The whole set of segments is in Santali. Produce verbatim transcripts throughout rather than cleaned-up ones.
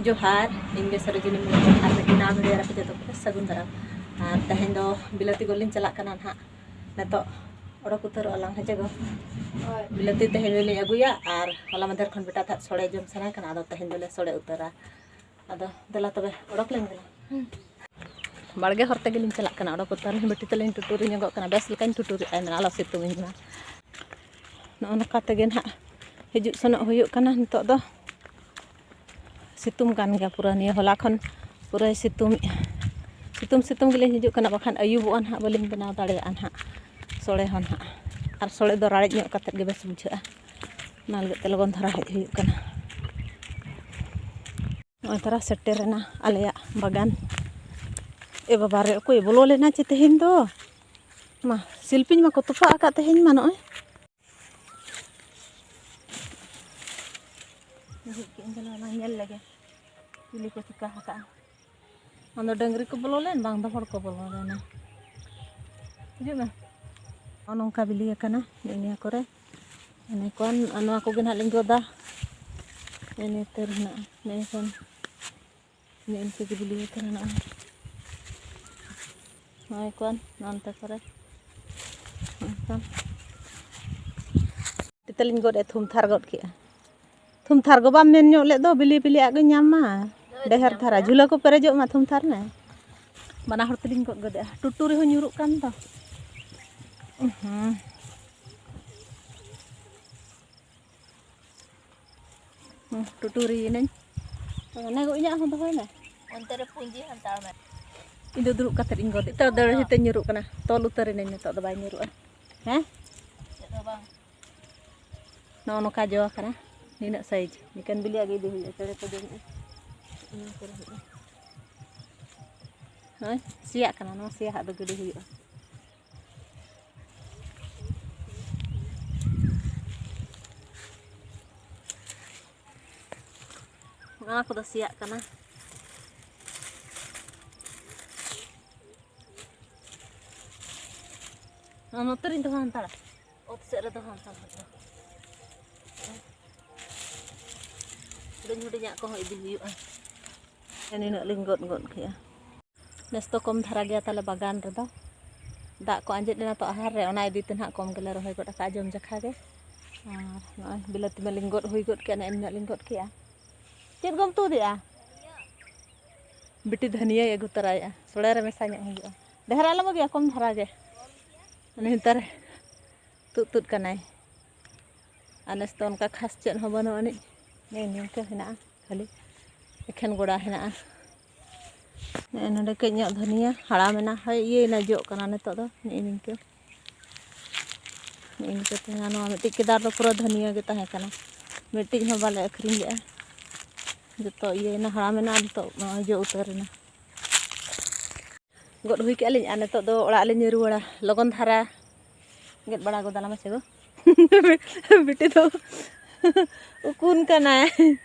ᱡᱚᱦᱟᱨ, ᱤᱧ ᱜᱮ ᱥᱚᱨᱳᱡᱤᱱᱤ ᱢᱩᱨᱢᱩ᱾ ᱟᱨ ᱢᱤᱫᱴᱤᱡ ᱱᱟᱣᱟ video ᱨᱮ ᱟᱯᱮ ᱡᱚᱛᱚ ᱠᱚᱯᱮ ᱥᱟᱹᱜᱩᱱ ᱫᱟᱨᱟᱢ᱾ ᱟᱨ ᱛᱮᱦᱮᱧ ᱫᱚ ᱵᱤᱞᱟᱹᱛᱤ ᱜᱚᱫ ᱞᱤᱧ ᱪᱟᱞᱟᱜ ᱠᱟᱱᱟ ᱱᱟᱦᱟᱜ᱾ ᱱᱤᱛᱚᱜ ᱚᱰᱚᱠ ᱩᱛᱟᱹᱨᱚᱜᱼᱟ ᱞᱟᱝ, ᱦᱮᱸ ᱪᱮ ᱜᱚ? ᱦᱳᱭ᱾ ᱵᱤᱞᱟᱹᱛᱤ ᱛᱮᱦᱮᱧ ᱫᱚᱞᱤᱧ ᱟᱹᱜᱩᱭᱟ, ᱟᱨ ᱦᱚᱞᱟ ᱢᱟᱫᱷᱮᱨ ᱠᱷᱚᱱ ᱵᱮᱴᱟ ᱛᱟᱦᱮᱸᱫ ᱥᱚᱲᱮ ᱡᱚᱢ ᱥᱟᱱᱟᱭᱮ ᱠᱟᱱᱟ, ᱟᱫᱚ ᱛᱮᱦᱮᱧ ᱫᱚᱞᱮ ᱥᱚᱲᱮ ᱩᱛᱟᱹᱨᱟ᱾ ᱟᱫᱚ ᱫᱮᱞᱟ ᱛᱚᱵᱮ ᱚᱰᱚᱠ ᱞᱮᱱ ᱜᱮᱞᱟᱝ᱾ ᱵᱟᱲᱜᱮ ᱦᱚᱨ ᱛᱮᱜᱮᱞᱤᱧ ᱪᱟᱞᱟᱜ ᱠᱟᱱᱟ, ᱚᱰᱚᱠ ᱩᱛᱟᱹᱨ ᱵᱟᱹᱴᱤ ᱛᱮᱞᱤᱧ ᱴᱩᱴᱩᱨᱤ ᱧᱚᱜᱚᱜ ᱠᱟᱱᱟ, ᱵᱮᱥ ᱞᱮᱠᱟᱧ ᱴᱩᱴᱩᱨᱤᱜᱼᱟ, ᱢᱮᱱᱟ ᱟᱞᱚ ᱥᱤᱛᱩᱝ ᱤᱧ ᱢᱟ᱾ ᱱᱚᱜᱼᱚ ᱱᱚᱝᱠᱟ ᱛᱮᱜᱮ ᱱᱟᱦᱟᱜ ᱦᱤᱡᱩᱜ ᱥᱮᱱᱚᱜ ᱦᱩᱭᱩᱜ ᱠᱟᱱᱟ ᱱᱤᱛᱚᱜ ᱫᱚ᱾ ᱥᱤᱛᱩᱝ ᱠᱟᱱ ᱜᱮᱭᱟ ᱯᱩᱨᱟᱹ, ᱱᱤᱭᱟᱹ ᱦᱚᱞᱟ ᱠᱷᱚᱱ ᱯᱩᱨᱟᱹᱭ ᱥᱤᱛᱩᱝ ᱮᱜᱼᱟ᱾ ᱥᱤᱛᱩᱝ ᱥᱤᱛᱩᱝ ᱜᱮᱞᱤᱧ ᱦᱤᱡᱩᱜ ᱠᱟᱱᱟ, ᱵᱟᱠᱷᱟᱱ ᱟᱹᱭᱩᱵᱚᱜᱼᱟ ᱱᱟᱦᱟᱜ, ᱵᱟᱹᱞᱤᱧ ᱵᱮᱱᱟᱣ ᱫᱟᱲᱮᱭᱟᱜᱼᱟ ᱱᱟᱦᱟᱜ ᱥᱚᱲᱮ ᱦᱚᱸ ᱱᱟᱦᱟᱜ᱾ ᱟᱨ ᱥᱚᱲᱮ ᱫᱚ ᱨᱟᱲᱮᱡ ᱧᱚᱜ ᱠᱟᱛᱮᱫ ᱜᱮ ᱵᱮᱥ ᱵᱩᱡᱷᱟᱹᱜᱼᱟ, ᱚᱱᱟ ᱞᱟᱹᱜᱤᱫ ᱛᱮ ᱞᱚᱜᱚᱱ ᱫᱷᱟᱨᱟ ᱦᱮᱡ ᱦᱩᱭᱩᱜ ᱠᱟᱱᱟ᱾ ᱱᱚᱜᱼᱚᱭ ᱛᱟᱨᱟ ᱥᱮᱴᱮᱨᱮᱱᱟ ᱟᱞᱮᱭᱟᱜ ᱵᱟᱜᱟᱱ᱾ ᱮ ᱵᱟᱵᱟ ᱨᱮ, ᱚᱠᱚᱭ ᱵᱚᱞᱚ ᱞᱮᱱᱟ ᱪᱮ ᱛᱮᱦᱮᱧ ᱫᱚ? ᱢᱟ, ᱥᱤᱞᱯᱤᱧ ᱢᱟᱠᱚ ᱛᱚᱯᱟᱜ ᱟᱠᱟᱫ ᱛᱮᱦᱮᱧ ᱢᱟ ᱱᱚᱜᱼᱚᱭ᱾ ᱦᱤᱡᱩᱜ ᱠᱮᱫ ᱤᱧ ᱫᱚ ᱱᱚᱣᱟ ᱧᱮᱞ ᱞᱮᱜᱮ, ᱪᱤᱞᱤ ᱠᱚ ᱪᱤᱠᱟ ᱟᱠᱟᱫᱼᱟ᱾ ᱵᱟᱝ ᱫᱚ ᱰᱟᱹᱝᱨᱤ ᱠᱚ ᱵᱚᱞᱚ ᱞᱮᱱ, ᱵᱟᱝ ᱫᱚ ᱦᱚᱲ ᱠᱚ ᱵᱚᱞᱚ ᱞᱮᱱᱟ᱾ ᱦᱤᱡᱩᱜ ᱢᱮ᱾ ᱱᱚᱜᱼᱚ ᱱᱚᱝᱠᱟ ᱵᱤᱞᱤ ᱟᱠᱟᱱᱟ ᱱᱮᱜᱼᱮ ᱱᱤᱭᱟᱹ ᱠᱚᱨᱮ᱾ ᱤᱱᱟᱹ ᱠᱷᱚᱱ ᱱᱚᱣᱟ ᱠᱚᱜᱮ ᱱᱟᱦᱟᱜ ᱞᱤᱧ ᱜᱚᱫᱟ᱾ ᱤᱱᱟᱹ ᱩᱛᱟᱹᱨ ᱦᱮᱱᱟᱜᱼᱟ, ᱤᱱᱟᱹ ᱠᱷᱚᱱ ᱱᱮᱜᱼᱮ ᱱᱤᱝᱠᱟᱹ ᱜᱮ ᱵᱤᱞᱤ ᱟᱠᱟᱱᱟ ᱱᱚᱜᱼᱚᱭ᱾ ᱱᱚᱜᱼᱚᱭ ᱠᱚ ᱱᱚᱱᱛᱮ ᱠᱚᱨᱮ᱾ ᱱᱚᱜᱼᱚᱭ ᱠᱚ᱾ ᱛᱮᱞᱤᱧ ᱜᱚᱫ ᱮ ᱛᱷᱩᱢ ᱛᱷᱟᱨ ᱜᱚᱫ ᱠᱮᱜᱼᱟ᱾ ᱛᱷᱩᱢ ᱛᱷᱟᱨ ᱜᱚ ᱵᱟᱢ ᱢᱮᱱ ᱧᱚᱜ ᱞᱮᱫ ᱫᱚ, ᱵᱤᱞᱤ ᱵᱤᱞᱤ ᱟᱜ ᱜᱤᱧ ᱧᱟᱢ ᱢᱟ᱾ ᱰᱷᱮᱨ ᱫᱷᱟᱨᱟ ᱡᱷᱩᱞᱟᱹ ᱠᱚ ᱯᱮᱨᱮᱡᱚᱜ ᱢᱟ ᱛᱷᱩᱢ ᱛᱷᱟᱨ ᱢᱮ᱾ ᱵᱟᱱᱟ ᱦᱚᱲ ᱛᱮᱞᱤᱧ ᱜᱚᱫ ᱜᱚᱫᱮᱜᱼᱟ᱾ ᱴᱩᱴᱩ ᱨᱮᱦᱚᱸ ᱧᱩᱨᱩᱜ ᱠᱟᱱ ᱫᱚ᱾ ᱦᱩᱸ᱾ ᱦᱩᱸ, ᱴᱩᱴᱩᱨᱤᱭᱮᱱᱟᱹᱧ᱾ ᱚᱱᱮ ᱜᱚ ᱤᱧᱟᱹᱜ ᱦᱚᱸ ᱫᱚᱦᱚᱭ ᱢᱮ᱾ ᱚᱱᱛᱮ ᱨᱮ ᱯᱩᱸᱡᱤ ᱦᱟᱛᱟᱣ ᱢᱮ᱾ ᱤᱧ ᱫᱚ ᱫᱩᱲᱩᱵ ᱠᱟᱛᱮᱫ ᱤᱧ ᱜᱚᱫ ᱮᱫᱟ᱾ ᱱᱤᱛᱚᱜ ᱫᱟᱹᱲ ᱦᱤᱛᱮ ᱧᱩᱨᱩᱜ ᱠᱟᱱᱟ᱾ ᱛᱚᱞ ᱩᱛᱟᱹᱨ ᱮᱱᱟᱹᱧ, ᱱᱤᱛᱚᱜ ᱫᱚ ᱵᱟᱭ ᱧᱩᱨᱩᱜᱼᱟ᱾ ᱦᱮᱸ? ᱪᱮᱫ ᱦᱚᱸ ᱵᱟᱝ᱾ ᱱᱚᱜᱼᱚ ᱱᱚᱝᱠᱟ ᱡᱚ ᱟᱠᱟᱱᱟ᱾ ᱱᱤᱱᱟᱹᱜ size᱾ ᱱᱤᱠᱟᱹᱱ ᱵᱤᱞᱤᱭᱟᱜ ᱜᱮ ᱤᱫᱤ ᱦᱩᱭᱩᱜᱼᱟ᱾ ᱪᱮᱬᱮ ᱠᱚ ᱡᱚᱢᱮᱜᱼᱟ᱾ ᱤᱱᱟᱹ ᱠᱚᱨᱮ ᱦᱩᱭᱩᱜᱼᱟ᱾ ᱦᱳᱭ, ᱥᱮᱭᱟᱜ ᱠᱟᱱᱟ᱾ ᱱᱚᱣᱟ ᱥᱮᱭᱟ ᱦᱟᱜ ᱫᱚ ᱜᱤᱰᱤ ᱦᱩᱭᱩᱜᱼᱟ᱾ ᱱᱚᱣᱟ ᱠᱚᱫᱚ ᱥᱮᱭᱟᱜ ᱠᱟᱱᱟ᱾ ᱱᱚᱣᱟ ᱱᱚᱛᱮ ᱨᱤᱧ ᱫᱚᱦᱚ ᱦᱟᱛᱟᱲᱟ᱾ ᱚᱛ ᱥᱮᱫ ᱨᱮ ᱫᱚᱦᱚ ᱦᱟᱛᱟᱲ ᱦᱩᱭᱩᱜᱼᱟ᱾ ᱦᱩᱰᱤᱧ ᱦᱩᱰᱤᱧᱟᱜ ᱠᱚᱦᱚᱸ ᱤᱫᱤ ᱦᱩᱭᱩᱜᱼᱟ᱾ ᱱᱤᱱᱟᱹᱜ ᱞᱤᱧ ᱜᱚᱫ ᱜᱚᱫ ᱠᱮᱜᱼᱟ᱾ ᱱᱮᱥ ᱫᱚ ᱠᱚᱢ ᱫᱷᱟᱨᱟ ᱜᱮᱭᱟ ᱛᱟᱞᱮ ᱵᱟᱜᱟᱱ ᱨᱮᱫᱚ, ᱫᱟᱜ ᱠᱚ ᱟᱸᱡᱮᱫ ᱮᱱᱟ ᱛᱚ ᱟᱦᱟᱨ ᱨᱮ, ᱚᱱᱟ ᱤᱫᱤ ᱛᱮ ᱱᱟᱦᱟᱜ ᱠᱚᱢ ᱜᱮᱞᱮ ᱨᱚᱦᱚᱭ ᱜᱚᱫ ᱟᱠᱟᱫᱼᱟ, ᱡᱚᱢ ᱡᱟᱠᱷᱟ ᱜᱮ᱾ ᱟᱨ ᱱᱚᱜᱼᱚᱭ ᱵᱤᱞᱟᱹᱛᱤ ᱢᱟᱞᱤᱧ ᱜᱚᱫ ᱦᱩᱭ ᱜᱚᱫ ᱠᱮᱜᱼᱟ, ᱱᱮᱜᱼᱮ ᱱᱤᱱᱟᱹᱜ ᱞᱤᱧ ᱜᱚᱫ ᱠᱮᱜᱼᱟ᱾ ᱪᱮᱫ ᱜᱚᱢ ᱛᱩᱫᱮᱜᱼᱟ? ᱵᱤᱴᱤ ᱫᱷᱟᱹᱱᱤᱭᱟᱹᱭ ᱟᱹᱜᱩ ᱛᱚᱨᱟᱭᱮᱜᱼᱟ, ᱥᱚᱲᱮ ᱨᱮ ᱢᱮᱥᱟ ᱧᱚᱜ ᱦᱩᱭᱩᱜᱼᱟ᱾ ᱰᱷᱮᱨ ᱟᱞᱚᱢ ᱟᱹᱜᱩᱭᱟ, ᱠᱚᱢ ᱫᱷᱟᱨᱟ ᱜᱮ᱾ ᱩᱱᱤ ᱱᱮᱛᱟᱨ ᱛᱩᱫ ᱛᱩᱫ ᱠᱟᱱᱟᱭ᱾ ᱟᱨ ᱱᱮᱥ ᱫᱚ ᱚᱱᱠᱟ ᱠᱷᱟᱥ ᱪᱮᱫ ᱦᱚᱸ ᱵᱟᱹᱱᱩᱜ ᱟᱹᱱᱤᱡ, ᱱᱮᱜᱼᱮ ᱱᱤᱝᱠᱟᱹ ᱦᱮᱱᱟᱜᱼᱟ, ᱠᱷᱟᱹᱞᱤ ᱮᱠᱷᱮᱱ ᱜᱚᱲᱟ ᱦᱮᱱᱟᱜᱼᱟ᱾ ᱱᱮᱜᱼᱮ ᱱᱚᱰᱮ ᱠᱟᱹᱡ ᱧᱚᱜ ᱫᱷᱟᱹᱱᱤᱭᱟᱹ ᱦᱟᱲᱟᱢ ᱮᱱᱟ, ᱦᱳᱭ ᱤᱭᱟᱹᱭᱮᱱᱟ, ᱡᱚᱜ ᱠᱟᱱᱟ ᱱᱤᱛᱚᱜ ᱫᱚ ᱱᱮᱜᱼᱮ ᱱᱤᱝᱠᱟᱹ᱾ ᱱᱮᱜᱼᱮ ᱱᱤᱝᱠᱟᱹ ᱛᱟᱦᱮᱱᱟ᱾ ᱱᱚᱣᱟ ᱢᱤᱫᱴᱤᱡ ᱠᱮᱫᱟᱨ ᱫᱚ ᱯᱩᱨᱟᱹ ᱫᱷᱟᱹᱱᱤᱭᱟᱹ ᱜᱮ ᱛᱟᱦᱮᱸ ᱠᱟᱱᱟ, ᱢᱤᱫᱴᱤᱡ ᱦᱚᱸ ᱵᱟᱞᱮ ᱟᱹᱠᱷᱨᱤᱧ ᱞᱮᱜᱼᱟ᱾ ᱡᱚᱛᱚ ᱤᱭᱟᱹᱭᱮᱱᱟ, ᱦᱟᱲᱟᱢᱮᱱᱟ, ᱟᱨ ᱱᱤᱛᱚᱜ ᱱᱚᱜᱼᱚᱭ ᱡᱚ ᱩᱛᱟᱹᱨᱮᱱᱟ᱾ ᱜᱚᱫ ᱦᱩᱭ ᱠᱮᱜᱼᱟ ᱞᱤᱧ ᱟᱨ ᱱᱤᱛᱚᱜ ᱫᱚ ᱚᱲᱟᱜ ᱞᱤᱧ ᱨᱩᱣᱟᱹᱲᱟ᱾ ᱞᱚᱜᱚᱱ ᱫᱷᱟᱨᱟ ᱜᱮᱫ ᱵᱟᱲᱟ ᱜᱚᱫᱟᱞᱟᱝ ᱢᱟᱥᱮ ᱜᱚ᱾ ᱵᱤᱴᱤ ᱫᱚ ᱩᱠᱩᱱ ᱠᱟᱱᱟᱭ,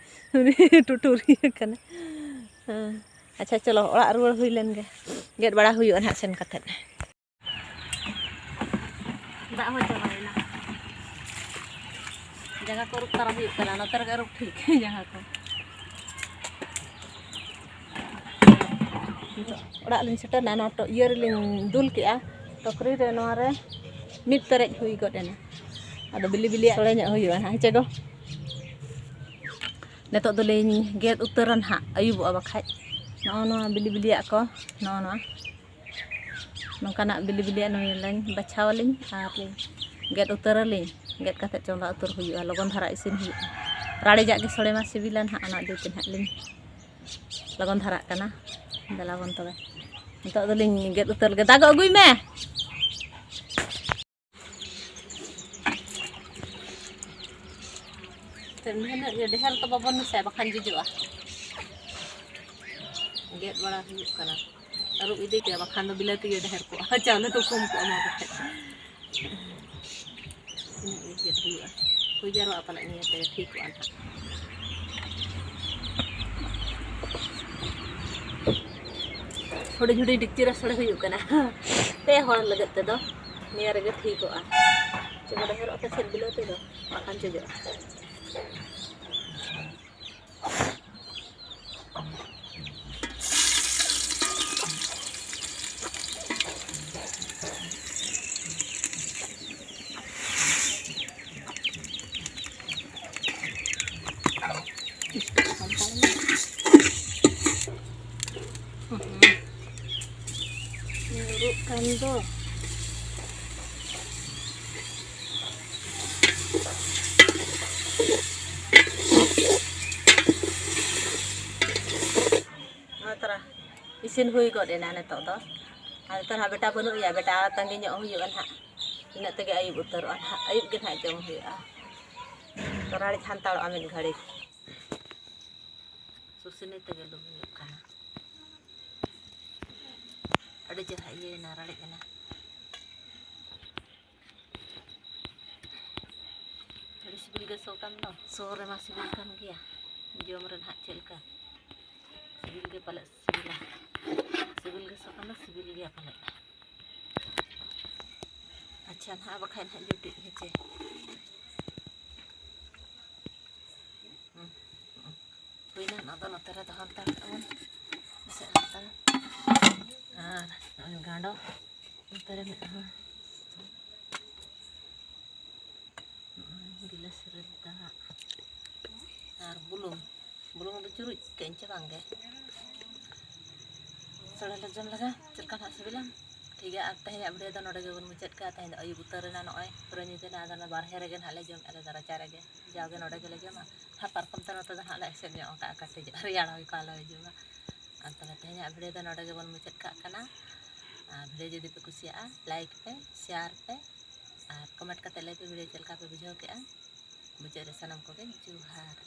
ᱩᱱᱤ ᱴᱩᱴᱩᱨᱤᱭᱟᱹ ᱠᱟᱱᱟᱭ᱾ ᱦᱮᱸ᱾ ᱟᱪᱪᱷᱟ, ᱪᱚᱞᱚ, ᱚᱲᱟᱜ ᱨᱩᱣᱟᱹᱲ ᱦᱩᱭ ᱞᱮᱱ ᱜᱮ, ᱜᱮᱫ ᱵᱟᱲᱟ ᱦᱩᱭᱩᱜᱼᱟ ᱱᱟᱦᱟᱜ ᱥᱮᱱ ᱠᱟᱛᱮᱫ᱾ ᱫᱟᱜ ᱦᱚᱸ ᱪᱟᱵᱟᱭᱮᱱᱟ᱾ ᱡᱟᱸᱜᱟ ᱠᱚ ᱟᱹᱨᱩᱵ ᱛᱟᱨᱟ ᱦᱩᱭᱩᱜ ᱠᱟᱱᱟ, ᱱᱚᱛᱮ ᱨᱮᱜᱮ ᱟᱹᱨᱩᱵ ᱴᱷᱤᱠ ᱡᱟᱸᱜᱟ ᱠᱚ᱾ ᱱᱤᱛᱚᱜ ᱚᱲᱟᱜ ᱞᱤᱧ ᱥᱮᱴᱮᱨᱱᱟ, ᱱᱚᱣᱟ ᱴᱚ-, ᱤᱭᱟᱹ ᱨᱮᱞᱤᱧ ᱫᱩᱞ ᱠᱮᱜᱼᱟ, ᱴᱚᱠᱨᱤ ᱨᱮ, ᱱᱚᱣᱟ ᱨᱮ ᱢᱤᱫ ᱯᱮᱨᱮᱡ ᱦᱩᱭ ᱜᱚᱫ ᱮᱱᱟ᱾ ᱟᱫᱚ ᱵᱤᱞᱤ ᱵᱤᱞᱤᱭᱟᱜ ᱥᱚᱲᱮ ᱧᱚᱜ ᱦᱩᱭᱩᱜᱼᱟ ᱱᱟᱦᱟᱜ, ᱦᱮᱸ ᱪᱮ ᱜᱚ? ᱱᱤᱛᱚᱜ ᱫᱚᱞᱤᱧ ᱜᱮᱫ ᱩᱛᱟᱹᱨᱟ ᱱᱟᱦᱟᱜ, ᱟᱹᱭᱩᱵᱚᱜᱼᱟ ᱵᱟᱠᱷᱟᱡ᱾ ᱱᱚᱜᱼᱚ ᱱᱚᱣᱟ ᱵᱤᱞᱤ ᱵᱤᱞᱤᱭᱟᱜ ᱠᱚ, ᱱᱚᱜᱼᱚ ᱱᱚᱣᱟ᱾ ᱱᱚᱝᱠᱟᱱᱟᱜ ᱵᱤᱞᱤ ᱵᱤᱞᱤᱭᱟᱜ ᱱᱩᱭ ᱞᱤᱧ ᱵᱟᱪᱷᱟᱣ ᱟᱹᱞᱤᱧ ᱟᱨ ᱞᱤᱧ ᱜᱮᱫ ᱩᱛᱟᱹᱨᱟᱞᱤᱧ᱾ ᱜᱮᱫ ᱠᱟᱛᱮᱫ ᱪᱚᱸᱫᱟ ᱩᱛᱟᱹᱨ ᱦᱩᱭᱩᱜᱼᱟ, ᱞᱚᱜᱚᱱ ᱫᱷᱟᱨᱟ ᱤᱥᱤᱱ ᱦᱩᱭᱩᱜᱼᱟ᱾ ᱨᱟᱲᱮᱡᱟᱜ ᱜᱮ ᱥᱚᱲᱮ ᱢᱟ ᱥᱤᱵᱤᱞᱟ ᱱᱟᱦᱟᱜ, ᱚᱱᱟ ᱤᱫᱤ ᱛᱮ ᱱᱟᱦᱟᱜ ᱞᱤᱧ ᱞᱚᱜᱚᱱ ᱫᱷᱟᱨᱟᱜ ᱠᱟᱱᱟ᱾ ᱫᱮᱞᱟ ᱵᱚᱱ ᱛᱚᱵᱮ, ᱱᱤᱛᱚᱜ ᱫᱚᱞᱤᱧ ᱜᱮᱫ ᱩᱛᱟᱹᱨ ᱞᱮᱜᱮ᱾ ᱫᱟᱜ ᱟᱹᱜᱩᱭ ᱢᱮ᱾ ᱛᱮ ᱩᱱᱟᱹᱜ ᱜᱮ ᱰᱷᱮᱨ ᱫᱚ ᱵᱟᱵᱚᱱ ᱢᱮᱥᱟᱭᱟ, ᱵᱟᱠᱷᱟᱱ ᱡᱚᱡᱚᱜᱼᱟ᱾ ᱜᱮᱫ ᱵᱟᱲᱟ ᱦᱩᱭᱩᱜ ᱠᱟᱱᱟ, ᱟᱹᱨᱩᱵ ᱤᱫᱤ ᱠᱮᱫᱟ, ᱵᱟᱠᱷᱟᱱ ᱫᱚ ᱵᱤᱞᱟᱹᱛᱤ ᱜᱮ ᱰᱷᱮᱨ ᱠᱚᱜᱼᱟ, ᱪᱟᱣᱞᱮ ᱫᱚ ᱠᱚᱢ ᱠᱚᱜᱼᱟ ᱚᱱᱟ ᱵᱟᱠᱷᱟᱡ᱾ ᱤᱱᱟᱹᱜ ᱜᱮ ᱜᱮᱫ ᱦᱩᱭᱩᱜᱼᱟ, ᱦᱩᱭ ᱡᱟᱨᱣᱟᱜᱼᱟ ᱯᱟᱞᱮᱫ, ᱱᱤᱭᱟᱹ ᱛᱮᱜᱮ ᱴᱷᱤᱠᱚᱜᱼᱟ ᱱᱟᱦᱟᱜ᱾ ᱦᱩᱰᱤᱧ ᱦᱩᱰᱤᱧ ᱰᱮᱠᱪᱤ ᱨᱮ ᱥᱚᱲᱮ ᱦᱩᱭᱩᱜ ᱠᱟᱱᱟ᱾ ᱯᱮ ᱦᱚᱲ ᱞᱟᱹᱜᱤᱫ ᱛᱮᱫᱚ ᱱᱤᱭᱟᱹ ᱨᱮᱜᱮ ᱴᱷᱤᱠᱚᱜᱼᱟ᱾ ᱪᱮ ᱵᱚ ᱰᱷᱮᱨᱚᱜᱼᱟ ᱯᱟᱪᱮᱫ ᱵᱤᱞᱟᱹᱛᱤ ᱫᱚ, ᱵᱟᱠᱷᱟᱱ ᱡᱚᱡᱚᱜᱼᱟ᱾ ᱱᱚᱜᱼᱚᱭ ᱛᱚᱨᱟ ᱤᱥᱤᱱ ᱦᱩᱭ ᱜᱚᱫ ᱮᱱᱟ ᱱᱤᱛᱚᱜ ᱫᱚ᱾ ᱟᱨ ᱱᱤᱛᱚᱜ ᱱᱟᱦᱟᱜ ᱵᱮᱴᱟ ᱵᱟᱹᱱᱩᱜ ᱮᱭᱟ, ᱵᱮᱴᱟ ᱛᱟᱺᱜᱤ ᱧᱚᱜ ᱦᱩᱭᱩᱜᱼᱟ ᱱᱟᱦᱟᱜ᱾ ᱤᱱᱟᱹᱜ ᱛᱮᱜᱮ ᱟᱹᱭᱩᱵ ᱩᱛᱟᱹᱨᱚᱜᱼᱟ ᱱᱟᱦᱟᱜ, ᱟᱹᱭᱩᱵ ᱜᱮ ᱱᱟᱦᱟᱜ ᱡᱚᱢ ᱦᱩᱭᱩᱜᱼᱟ᱾ ᱛᱚ ᱨᱟᱲᱮᱡ ᱦᱟᱱᱛᱟᱲᱚᱜᱼᱟ ᱢᱤᱫ ᱜᱷᱟᱹᱲᱤᱡ᱾ ᱥᱩᱥᱱᱤ ᱛᱮᱜᱮ ᱞᱩ ᱦᱩᱭᱩᱜ ᱠᱟᱱᱟ᱾ ᱟᱹᱰᱤ ᱪᱮᱦᱨᱟ ᱤᱭᱟᱹᱭᱮᱱᱟ, ᱨᱟᱲᱮᱡ ᱮᱱᱟ᱾ ᱟᱹᱰᱤ ᱥᱤᱵᱤᱞ ᱜᱮ ᱥᱚ ᱠᱟᱱ ᱫᱚ᱾ ᱥᱚ ᱨᱮᱢᱟ ᱥᱤᱵᱤᱞ ᱠᱟᱱ ᱜᱮᱭᱟ᱾ ᱡᱚᱢ ᱨᱮ ᱱᱟᱦᱟᱜ ᱪᱮᱫ ᱞᱮᱠᱟ ᱥᱤᱵᱤᱞ ᱜᱮ ᱯᱟᱞᱮᱫ ᱥᱤᱵᱤᱞᱟ᱾ ᱥᱤᱵᱤᱞ ᱜᱮ ᱥᱚ ᱠᱟᱱ ᱫᱚ, ᱥᱤᱵᱤᱞ ᱜᱮᱭᱟ ᱯᱟᱞᱮᱫ᱾ ᱟᱪᱪᱷᱟ, ᱱᱟᱦᱟᱜ ᱵᱟᱠᱷᱟᱡ ᱱᱟᱦᱟᱜ ᱡᱩᱴᱤᱡ ᱦᱮᱸᱪᱮ᱾ ᱦᱩᱸ, ᱦᱩᱸ᱾ ᱦᱩᱭᱱᱟ, ᱱᱚᱣᱟ ᱫᱚ ᱱᱚᱛᱮ ᱨᱮ ᱫᱚᱦᱚ ᱦᱟᱛᱟᱲ ᱠᱟᱜᱼᱟ ᱵᱚᱱ᱾ ᱮᱥᱮᱫ ᱦᱟᱛᱟᱲ᱾ ᱟᱨ ᱱᱚᱜᱼᱚᱭ ᱜᱟᱸᱰᱚ ᱱᱚᱛᱮ ᱨᱮ ᱢᱮᱱᱟᱜᱼᱟ᱾ ᱱᱚᱜᱼᱚᱭ ᱜᱤᱞᱟᱹᱥ ᱨᱮ ᱫᱟᱜ ᱟᱨ ᱵᱩᱞᱩᱝ᱾ ᱵᱩᱞᱩᱝ ᱫᱚ ᱪᱩᱨᱩᱡ ᱠᱟᱜ ᱟᱹᱧ ᱪᱮ ᱵᱟᱝ ᱜᱮ? ᱥᱚᱲᱮ ᱞᱮ ᱡᱚᱢ ᱞᱮᱜᱟ, ᱪᱮᱫ ᱞᱮᱠᱟ ᱱᱟᱦᱟᱜ ᱥᱤᱵᱤᱞᱟ᱾ ᱴᱷᱤᱠ ᱜᱮᱭᱟ, ᱟᱨ ᱛᱮᱦᱮᱧᱟᱜ video ᱫᱚ ᱱᱚᱰᱮ ᱜᱮᱵᱚᱱ ᱢᱩᱪᱟᱹᱫ ᱠᱟᱜᱼᱟ᱾ ᱛᱮᱦᱮᱧ ᱫᱚ ᱟᱹᱭᱩᱵ ᱩᱛᱟᱹᱨ ᱮᱱᱟ, ᱱᱚᱜᱼᱚᱭ ᱯᱩᱨᱟᱹ ᱧᱤᱫᱟᱹ ᱮᱱᱟ᱾ ᱟᱫᱚ ᱚᱱᱟ ᱵᱟᱨᱦᱮ ᱨᱮᱜᱮ ᱱᱟᱦᱟᱜ ᱞᱮ ᱡᱚᱢᱮᱫᱼᱟ, ᱟᱞᱮ ᱫᱚ ᱨᱟᱪᱟ ᱨᱮᱜᱮ᱾ ᱡᱟᱣᱜᱮ ᱱᱚᱰᱮ ᱜᱮᱞᱮ ᱡᱚᱢᱟ᱾ ᱦᱮᱸ, ᱯᱟᱨᱠᱚᱢ ᱛᱮ ᱱᱚᱛᱮ ᱫᱚ ᱱᱟᱦᱟᱜ ᱞᱮ ᱮᱥᱮᱫ ᱧᱚᱜ ᱠᱟᱜᱼᱟ, ᱠᱟᱹᱴᱤᱡ ᱨᱮᱭᱟᱲ ᱦᱚᱭ ᱠᱚ ᱟᱞᱚ ᱦᱤᱡᱩᱜ ᱢᱟ᱾ ᱟᱨ ᱛᱟᱦᱚᱞᱮ ᱛᱮᱦᱮᱧᱟᱜ video ᱫᱚ ᱱᱚᱰᱮ ᱜᱮᱵᱚᱱ ᱢᱩᱪᱟᱹᱫ ᱠᱟᱜ ᱠᱟᱱᱟ᱾ ᱟᱨ video ᱡᱩᱫᱤ ᱯᱮ ᱠᱩᱥᱤᱭᱟᱜᱼᱟ, like ᱯᱮ, share ᱯᱮ ᱟᱨ comment ᱠᱟᱛᱮ ᱞᱟᱹᱭ ᱯᱮ video ᱪᱮᱫ ᱞᱮᱠᱟ ᱯᱮ ᱵᱩᱡᱷᱟᱹᱣ ᱠᱮᱜᱼᱟ᱾ ᱢᱩᱪᱟᱹᱫ ᱨᱮ ᱥᱟᱱᱟᱢ ᱠᱚᱜᱮ ᱡᱚᱦᱟᱨ᱾